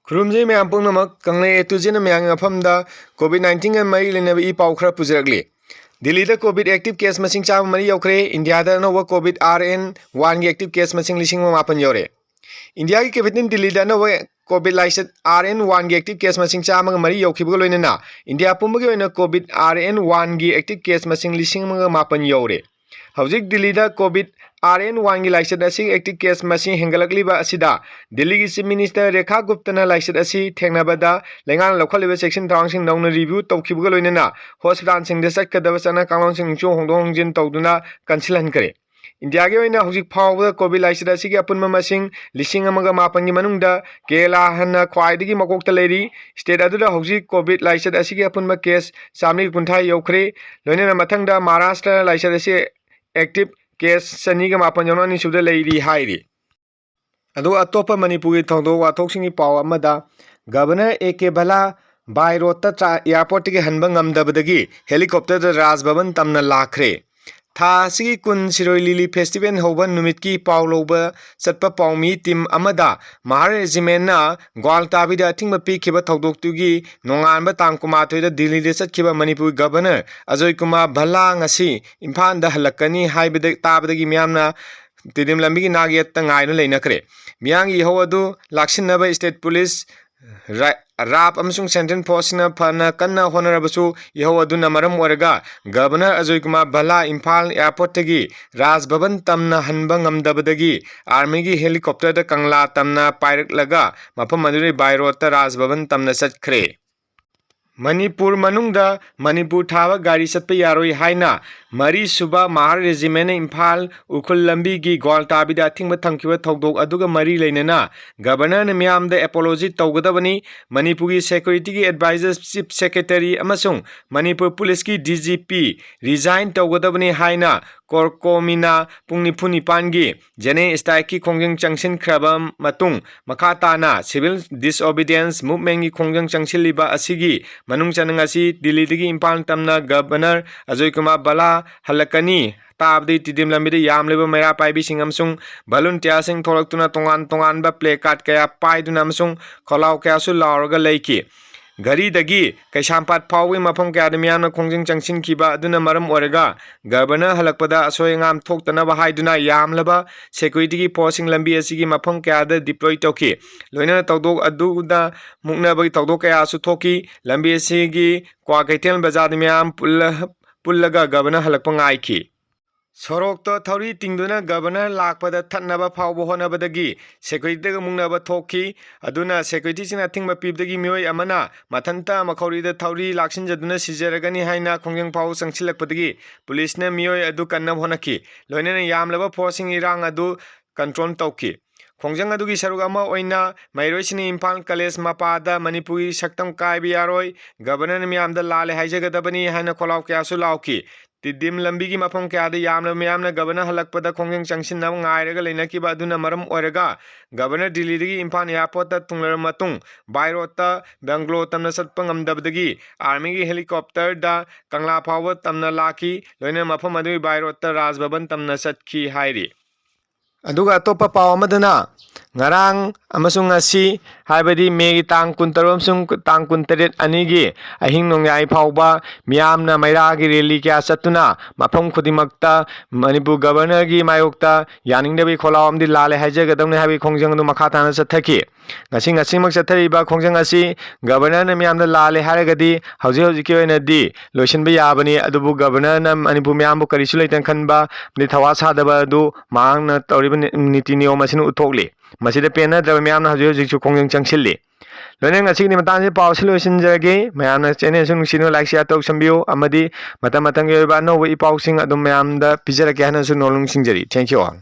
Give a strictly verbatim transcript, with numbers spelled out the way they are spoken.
ꯈꯨꯔꯨꯝꯖꯩ ꯃꯌꯥꯝ ꯄꯨꯝꯅꯃꯛ꯫ ꯀꯪꯂꯩ A to Z ꯅ ꯃꯌꯥꯝꯒꯤ ꯃꯐꯝꯗ COVID nineteen ꯒ ꯃꯔꯤ ꯂꯩꯅꯕ ꯏ ꯄꯥꯎ ꯈꯔ ꯄꯨꯖꯔꯛꯂꯤ꯫ ꯗꯤꯜꯂꯤꯗ COVID active case ꯃꯁꯤꯡ ꯆꯥꯝꯃ ꯃꯔꯤ ꯌꯧꯈ꯭ꯔꯦ꯫ ꯏꯟꯗꯤꯌꯥꯗ ꯑꯅꯧꯕ COVID R N one ꯒꯤ active case ꯃꯁꯤꯡ ꯂꯤꯁꯤꯡ ꯑꯃ ꯃꯥꯄꯟ ꯌꯧꯔꯦ꯫ ꯏꯟꯗꯤꯌꯥꯒꯤ capital ꯗꯤꯜꯂꯤꯗ ꯑꯅꯧꯕ COVID ꯂꯥꯏꯆꯠ R N one ꯒꯤ active case ꯃꯁꯤꯡ ꯆꯥꯝꯃꯒ ꯃꯔꯤ ꯌꯧꯈꯤꯕꯒ ꯂꯣꯏꯅꯅ ꯏꯟꯗꯤꯌꯥ ꯄꯨꯝꯕꯒꯤ ꯑꯣꯏꯅ COVID R N one ꯒꯤ active case ꯃꯁꯤꯡ ꯂꯤꯁꯤꯡ ꯑꯃꯒ ꯃꯥꯄꯟ ꯌꯧꯔꯦ꯫ ꯍꯧꯖꯤꯛ ꯗꯤꯜꯂꯤꯗ COVID R N one ꯒꯤ ꯂꯥꯏꯆꯠ ꯑꯁꯤ active case ꯃꯁꯤꯡ ꯍꯦꯟꯒꯠꯂꯛꯂꯤꯕ ꯑꯁꯤꯗ ꯗꯤꯜꯂꯤꯒꯤ Chief Minister ꯔꯦꯈꯥ ꯒꯨꯞꯇꯅ ꯂꯥꯏꯆꯠ ꯑꯁꯤ ꯊꯦꯡꯅꯕꯗ ꯂꯩꯉꯥꯛꯅ ꯂꯧꯈꯠꯂꯤꯕ ꯆꯦꯛꯁꯤꯟ ꯊꯧꯔꯥꯡꯁꯤꯡ ꯅꯧꯅ review ꯇꯧꯈꯤꯕꯒ ꯂꯣꯏꯅꯅ hospital ꯁꯤꯡꯗ ꯆꯠꯀꯗꯕ ꯆꯠꯅ ꯀꯥꯡꯂꯣꯟꯁꯤꯡꯁꯨ ꯍꯣꯡꯗꯣꯛ ꯍꯣꯡꯖꯤꯟ ꯇꯧꯗꯨꯅ ꯀꯟꯁꯤꯜꯍꯟꯈ꯭ꯔꯦ꯫ ꯏꯟꯗꯤꯌꯥꯒꯤ ꯑꯣꯏꯅ ꯍꯧꯖꯤꯛ ꯐꯥꯎꯕꯗ COVID ꯂꯥꯏꯆꯠ ꯑꯁꯤꯒꯤ ꯑꯄꯨꯟꯕ ꯃꯁꯤꯡ ꯂꯤꯁꯤꯡ ꯑꯃꯒ ꯃꯥꯄꯟꯒꯤ ꯃꯅꯨꯡꯗ ꯀꯦꯔꯂꯥꯅ ꯈ꯭ꯋꯥꯏꯗꯒꯤ ꯃꯀꯣꯛꯇ ꯂꯩꯔꯤ꯫ State ꯑꯗꯨꯗ ꯍꯧꯖꯤꯛ COVID ꯂꯥꯏꯆꯠ ꯑꯁꯤꯒꯤ ꯑꯄꯨꯟꯕ case ꯆꯥꯃꯔꯤ ꯀꯨꯟꯊ꯭ꯔꯥ ꯌꯧꯈ꯭ꯔꯦ꯫ ꯂꯣꯏꯅꯅ ꯃꯊꯪꯗ ꯃꯍꯥꯔꯥꯁꯇ꯭ꯔ ꯂꯥꯏꯆꯠ ꯑꯁꯤ active case ꯆꯅꯤꯒ ꯃꯥꯄꯟ ꯌꯧꯅ ꯑꯅꯤꯁꯨꯕꯗ ꯂꯩꯔꯤ ꯍꯥꯏꯔꯤ꯫ ꯑꯗꯨꯒ ꯑꯇꯣꯞꯄ ꯃꯅꯤꯄꯨꯔꯒꯤ ꯊꯧꯗꯣꯛ ꯋꯥꯊꯣꯛꯁꯤꯡꯒꯤ ꯄꯥꯎ ꯑꯃꯗ, Governor A K ꯚꯜꯂꯥ by road ꯇ ꯇ꯭ꯔꯥ-, airport ꯇꯒꯤ ꯍꯟꯕ ꯉꯝꯗꯕꯗꯒꯤ helicopter ꯗ ꯔꯥꯖ ꯚꯕꯟ ꯇꯝꯅ ꯂꯥꯛꯈ꯭ꯔꯦ꯫ ꯊꯥ ꯑꯁꯤꯒꯤ ꯀꯨꯟ ꯁꯤꯔꯣꯏ ꯂꯤꯂꯤ festival ꯍꯧꯕ ꯅꯨꯃꯤꯠꯀꯤ ꯄꯥꯎ ꯂꯧꯕ ꯆꯠꯄ ꯄꯥꯎꯃꯤ team ꯑꯃꯗ ꯃꯍꯥꯔ regiment ꯅ ꯒ꯭ꯋꯥꯜꯇꯥꯕꯤꯗ ꯑꯊꯤꯡꯕ ꯄꯤꯈꯤꯕ ꯊꯧꯗꯣꯛꯇꯨꯒꯤ ꯅꯣꯡꯉꯥꯟꯕ ꯇꯥꯡ ꯀꯨꯟꯃꯥꯊꯣꯏꯗ ꯗꯤꯜꯂꯤꯗ ꯆꯠꯈꯤꯕ ꯃꯅꯤꯄꯨꯔ Governor ꯑꯖꯣꯏ ꯀꯨꯃꯥꯔ ꯚꯜꯂꯥ ꯉꯁꯤ ꯏꯝꯐꯥꯜꯗ ꯍꯜꯂꯛꯀꯅꯤ ꯍꯥꯏꯕꯗ ꯇꯥꯕꯗꯒꯤ ꯃꯤꯌꯥꯝꯅ ꯇꯤꯗꯤꯝ ꯂꯝꯕꯤꯒꯤ ꯅꯥꯛ ꯌꯦꯠꯇ ꯉꯥꯏꯗꯨꯅ ꯂꯩꯅꯈ꯭ꯔꯦ꯫ ꯃꯤꯌꯥꯝꯒꯤ ꯏꯍꯧ ꯑꯗꯨ ꯂꯥꯛꯁꯤꯟꯅꯕ state police, ꯔꯥ-, RAF ꯑꯃꯁꯨꯡ central force ꯁꯤꯡꯅ ꯐꯅ ꯀꯟꯅ ꯍꯣꯠꯅꯔꯕꯁꯨ ꯏꯍꯧ ꯑꯗꯨꯅ ꯃꯔꯝ ꯑꯣꯏꯔꯒ Governor ꯑꯖꯣꯏ ꯀꯨꯃꯥꯔ ꯚꯜꯂꯥ ꯏꯝꯐꯥꯜ airport ꯇꯒꯤ ꯔꯥꯖ ꯚꯕꯟ ꯇꯝꯅ ꯍꯟꯕ ꯉꯝꯗꯕꯗꯒꯤ army ꯒꯤ helicopter ꯗ ꯀꯪꯂꯥ ꯇꯝꯅ ꯄꯥꯏꯔꯛꯂꯒ ꯃꯐꯝ ꯑꯗꯨꯗꯒꯤ by road ꯇ ꯔꯥꯖ ꯚꯕꯟ ꯇꯝꯅ ꯆꯠꯈ꯭ꯔꯦ꯫ ꯃꯅꯤꯄꯨꯔ ꯃꯅꯨꯡꯗ ꯃꯅꯤꯄꯨꯔ ꯊꯥꯕ ꯒꯥꯔꯤ ꯆꯠꯄ ꯌꯥꯔꯣꯏ ꯍꯥꯏꯅ ꯃꯔꯤꯁꯨꯕ ꯃꯍꯥꯔ regiment ꯅ ꯏꯝꯐꯥꯜ ꯎꯈ꯭ꯔꯨꯜ ꯂꯝꯕꯤꯒꯤ ꯒ꯭ꯋꯥꯜꯇꯥꯕꯤꯗ ꯑꯊꯤꯡꯕ ꯊꯝꯈꯤꯕ ꯊꯧꯗꯣꯛ ꯑꯗꯨꯒ ꯃꯔꯤ ꯂꯩꯅꯅ Governor ꯅ ꯃꯤꯌꯥꯝꯗ apology ꯇꯧꯒꯗꯕꯅꯤ, ꯃꯅꯤꯄꯨꯔꯒꯤ security ꯒꯤ advisor Chief Secretary ꯑꯃꯁꯨꯡ ꯃꯅꯤꯄꯨꯔ police ꯀꯤ D G P resign ꯇꯧꯒꯗꯕꯅꯤ ꯍꯥꯏꯅ ꯀꯣꯔꯀꯣꯃꯤꯅꯥ ꯄꯨꯡ ꯅꯤꯐꯨ ꯅꯤꯄꯥꯟꯒꯤ ꯖꯦꯅꯦ ꯁ꯭ꯇ꯭ꯔꯥꯏꯛꯀꯤ ꯈꯣꯡꯖꯪ ꯆꯪꯁꯤꯟꯈ꯭ꯔꯕ ꯃꯇꯨꯡ, ꯃꯈꯥ ꯇꯥꯅ civil disobedience movementꯀꯤ ꯈꯣꯡꯖꯪ ꯆꯪꯁꯤꯜꯂꯤꯕ ꯑꯁꯤꯒꯤ ꯃꯅꯨꯡ ꯆꯟꯅ ꯉꯁꯤ ꯗꯤꯜꯂꯤꯗꯒꯤ ꯏꯝꯐꯥꯜ ꯇꯝꯅ ꯒꯕꯔꯅꯔ ꯑꯖꯣꯏ ꯀꯨꯃꯥꯔ ꯚꯜꯂꯥ ꯍꯜꯂꯛꯀꯅꯤ꯫ ꯇꯥꯕꯗꯤ ꯇꯤꯗꯤꯝ ꯂꯝꯕꯤꯗ ꯌꯥꯝꯂꯤꯕ ꯃꯩꯔꯥ ꯄꯥꯏꯕꯤꯁꯤꯡ ꯑꯃꯁꯨꯡ volunteerꯁꯤꯡ ꯊꯣꯛꯂꯛꯇꯨꯅ ꯇꯣꯉꯥꯟ ꯇꯣꯉꯥꯟꯕ placard ꯀꯌꯥ ꯄꯥꯏꯗꯨꯅ ꯑꯃꯁꯨꯡ ꯈꯣꯜꯂꯥꯎ ꯀꯌꯥꯁꯨ ꯂꯥꯎꯔꯒ ꯂꯩꯈꯤ꯫ ꯘꯔꯤꯗꯒꯤ ꯀꯩꯁꯥꯝꯄꯥꯠ ꯐꯥꯎꯕꯒꯤ ꯃꯐꯝ ꯀꯌꯥꯗ ꯃꯤꯌꯥꯝꯅ ꯈꯣꯡꯖꯪ ꯆꯪꯁꯤꯟꯈꯤꯕ ꯑꯗꯨꯅ ꯃꯔꯝ ꯑꯣꯏꯔꯒ ꯒꯕꯔꯅꯔ ꯍꯜꯂꯛꯄꯗ ꯑꯁꯣꯏ ꯑꯉꯥꯝ ꯊꯣꯛꯇꯅꯕ ꯍꯥꯏꯗꯨꯅ ꯌꯥꯝꯂꯕ securityꯒꯤ forceꯁꯤꯡ ꯂꯝꯕꯤ ꯑꯁꯤꯒꯤ ꯃꯐꯝ ꯀꯌꯥꯗ deploy ꯇꯧꯈꯤ꯫ ꯂꯣꯏꯅꯅ ꯊꯧꯗꯣꯛ ꯑꯗꯨꯗ ꯃꯨꯛꯅꯕꯒꯤ ꯊꯧꯗꯣꯛ ꯀꯌꯥꯁꯨ ꯊꯣꯛꯈꯤ꯫ ꯂꯝꯕꯤ ꯑꯁꯤꯒꯤ ꯀ꯭ꯋꯥꯀꯩꯊꯦꯜ ꯕꯖꯥꯔꯗ ꯃꯤꯌꯥꯝ ꯄꯨꯜꯂ-, ꯄꯨꯜꯂꯒ ꯒꯕꯔꯅꯔ ꯍꯜꯂꯛꯄ ꯉꯥꯏꯈꯤ꯫ ꯁꯣꯔꯣꯛꯇ ꯊꯧꯔꯤ ꯇꯤꯡꯗꯨꯅ ꯒꯕꯔꯅꯔ ꯂꯥꯛꯄꯗ ꯊꯠꯅꯕ ꯐꯥꯎꯕ ꯍꯣꯠꯅꯕꯗꯒꯤ securityꯒ ꯃꯨꯛꯅꯕ ꯊꯣꯛꯈꯤ꯫ ꯑꯗꯨꯅ securityꯁꯤꯡꯅ ꯑꯊꯤꯡꯕ ꯄꯤꯕꯗꯒꯤ ꯃꯤꯑꯣꯏ ꯑꯃꯅ ꯃꯊꯟꯇ ꯃꯈꯧꯔꯤꯗ ꯊꯧꯔꯤ ꯂꯥꯛꯁꯤꯟꯖꯗꯨꯅ ꯁꯤꯖꯔꯒꯅꯤ ꯍꯥꯏꯅ ꯈꯣꯡꯖꯪ ꯐꯥꯎꯕ ꯆꯪꯁꯤꯜꯂꯛꯄꯗꯒꯤ ꯄꯨꯂꯤꯁꯅ ꯃꯤꯑꯣꯏ ꯑꯗꯨ ꯀꯟꯅꯕ ꯍꯣꯠꯅꯈꯤ꯫ ꯂꯣꯏꯅꯅ ꯌꯥꯝꯂꯕ forceꯁꯤꯡ ꯏꯔꯥꯡ ꯑꯗꯨ control ꯇꯧꯈꯤ꯫ ꯈꯣꯡꯖꯪ ꯑꯗꯨꯒꯤ ꯁꯔꯨꯛ ꯑꯃ ꯑꯣꯏꯅ ꯃꯍꯩꯔꯣꯏꯁꯤꯡꯅ ꯏꯝꯐꯥꯜ ꯀꯣꯂꯦꯖ ꯃꯄꯥꯗ ꯃꯅꯤꯄꯨꯔꯒꯤ ꯁꯛꯇꯝ ꯀꯥꯏꯕ ꯌꯥꯔꯣꯏ, ꯒꯕꯔꯅꯔꯅ ꯃꯤꯌꯥꯝꯗ ꯂꯥꯜꯂꯦ ꯍꯥꯏꯖꯒꯗꯕꯅꯤ ꯍꯥꯏꯅ ꯈꯣꯜꯂꯥꯎ ꯀꯌꯥꯁꯨ ꯂꯥꯎꯈꯤ꯫ ꯇꯤꯗꯤꯝ ꯂꯝꯕꯤꯒꯤ ꯃꯐꯝ ꯀꯌꯥꯗ ꯌꯥꯝꯂꯕ ꯃꯤꯌꯥꯝꯅ ꯒꯕꯔꯅꯔ ꯍꯜꯂꯛꯄꯗ ꯈꯣꯡꯖꯪ ꯆꯪꯁꯤꯟꯅꯕ ꯉꯥꯏꯔꯒ ꯂꯩꯅꯈꯤꯕ ꯑꯗꯨꯅ ꯃꯔꯝ ꯑꯣꯏꯔꯒ ꯒꯕꯔꯅꯔ ꯗꯤꯜꯂꯤꯗꯒꯤ ꯏꯝꯐꯥꯜ airportꯇ ꯊꯨꯡꯂꯔꯕ ꯃꯇꯨꯡ by roadꯇ ꯕꯪꯒ꯭ꯂꯣ ꯇꯝꯅ ꯆꯠꯄ ꯉꯝꯗꯕꯗꯒꯤ armyꯒꯤ helicopterꯗ ꯀꯪꯂꯥ ꯐꯥꯎꯕ ꯇꯝꯅ ꯂꯥꯛꯈꯤ꯫ ꯂꯣꯏꯅꯅ ꯃꯐꯝ ꯑꯗꯨꯒꯤ by roadꯇ ꯔꯥꯖ ꯚꯕꯟ ꯇꯝꯅ ꯆꯠꯈꯤ ꯍꯥꯏꯔꯤ꯫ ꯑꯗꯨꯒ ꯑꯇꯣꯞꯄ ꯄꯥꯎ ꯑꯃꯗꯅ, ꯉꯔꯥꯡ ꯑꯃꯁꯨꯡ ꯉꯁꯤ, ꯍꯥꯏꯕꯗꯤ ꯃꯦꯒꯤ ꯇꯥꯡ ꯀꯨꯟꯇꯔꯨꯛ ꯑꯃꯁꯨꯡ ꯇꯥꯡ ꯀꯨꯟꯇꯔꯦꯠ ꯑꯅꯤꯒꯤ ꯑꯍꯤꯡ ꯅꯣꯡꯌꯥꯏ ꯐꯥꯎꯕ ꯃꯤꯌꯥꯝꯅ ꯃꯩꯔꯥꯒꯤ rally ꯀꯌꯥ ꯆꯠꯇꯨꯅ ꯃꯐꯝ ꯈꯨꯗꯤꯡꯃꯛꯇ ꯃꯅꯤꯄꯨꯔ ꯒꯕꯔꯅꯔꯒꯤ ꯃꯥꯌꯣꯛꯇ ꯌꯥꯅꯤꯡꯗꯕꯒꯤ ꯈꯣꯜꯂꯥꯎ ꯑꯃꯗꯤ ꯂꯥꯜꯂꯦ ꯍꯥꯏꯖꯒꯗꯕꯅꯤ ꯍꯥꯏꯕꯒꯤ ꯈꯣꯡꯖꯪ ꯑꯗꯨ ꯃꯈꯥ ꯇꯥꯅ ꯆꯠꯊꯈꯤ꯫ ꯉꯁꯤ, ꯉꯁꯤꯃꯛ ꯆꯠꯊꯔꯤꯕ ꯈꯣꯡꯖꯪ ꯑꯁꯤ ꯒꯕꯔꯅꯔꯅ ꯃꯤꯌꯥꯝꯗ ꯂꯥꯜꯂꯦ ꯍꯥꯏꯔꯒꯗꯤ ꯍꯧꯖꯤꯛ ꯍꯧꯖꯤꯛꯀꯤ ꯑꯣꯏꯅꯗꯤ ꯂꯣꯏꯁꯤꯟꯕ ꯌꯥꯕꯅꯤ, ꯑꯗꯨꯕꯨ ꯒꯕꯔꯅꯔꯅ ꯃꯅꯤꯄꯨꯔ ꯃꯤꯌꯥꯝꯕꯨ ꯀꯔꯤꯁꯨ ꯂꯩꯇꯅ ꯈꯟꯕ ꯑꯃꯗꯤ ꯊꯋꯥ ꯁꯥꯗꯕ ꯑꯗꯨ ꯃꯍꯥꯛꯅ ꯇꯧꯔꯤꯕ ꯅꯤ-, ꯅꯤꯇꯤ ꯅꯤꯌꯣꯝ ꯑꯁꯤꯅ ꯎꯠꯊꯣꯛꯂꯤ꯫ ꯃꯁꯤꯗ ꯄꯦꯟꯅꯗ꯭ꯔꯕ ꯃꯤꯌꯥꯝꯅ ꯍꯧꯖꯤꯛ ꯍꯧꯖꯤꯛꯁꯨ ꯈꯣꯡꯖꯪ ꯆꯪꯁꯤꯜꯂꯤ꯫ ꯂꯣꯏꯅꯅ ꯉꯁꯤꯒꯤꯗꯤ ꯃꯇꯥꯡꯁꯤ ꯄꯥꯎ ꯑꯁꯤ ꯂꯣꯏꯁꯤꯟꯖꯔꯒꯦ꯫ ꯃꯌꯥꯝꯅ channel ꯑꯁꯤ ꯅꯨꯡꯁꯤꯗꯨꯅ like, share ꯇꯧꯁꯟꯕꯤꯌꯨ ꯑꯃꯗꯤ ꯃꯇꯝ ꯃꯇꯝꯒꯤ ꯑꯣꯏꯕ ꯑꯅꯧꯕ ꯏ ꯄꯥꯎꯁꯤꯡ ꯑꯗꯨꯝ ꯃꯌꯥꯝꯗ ꯄꯤꯖꯔꯛꯀꯦ ꯍꯥꯏꯅꯁꯨ ꯅꯣꯜꯂꯨꯛ ꯅꯤꯡꯁꯤꯡꯖꯔꯤ꯫ Thank you all.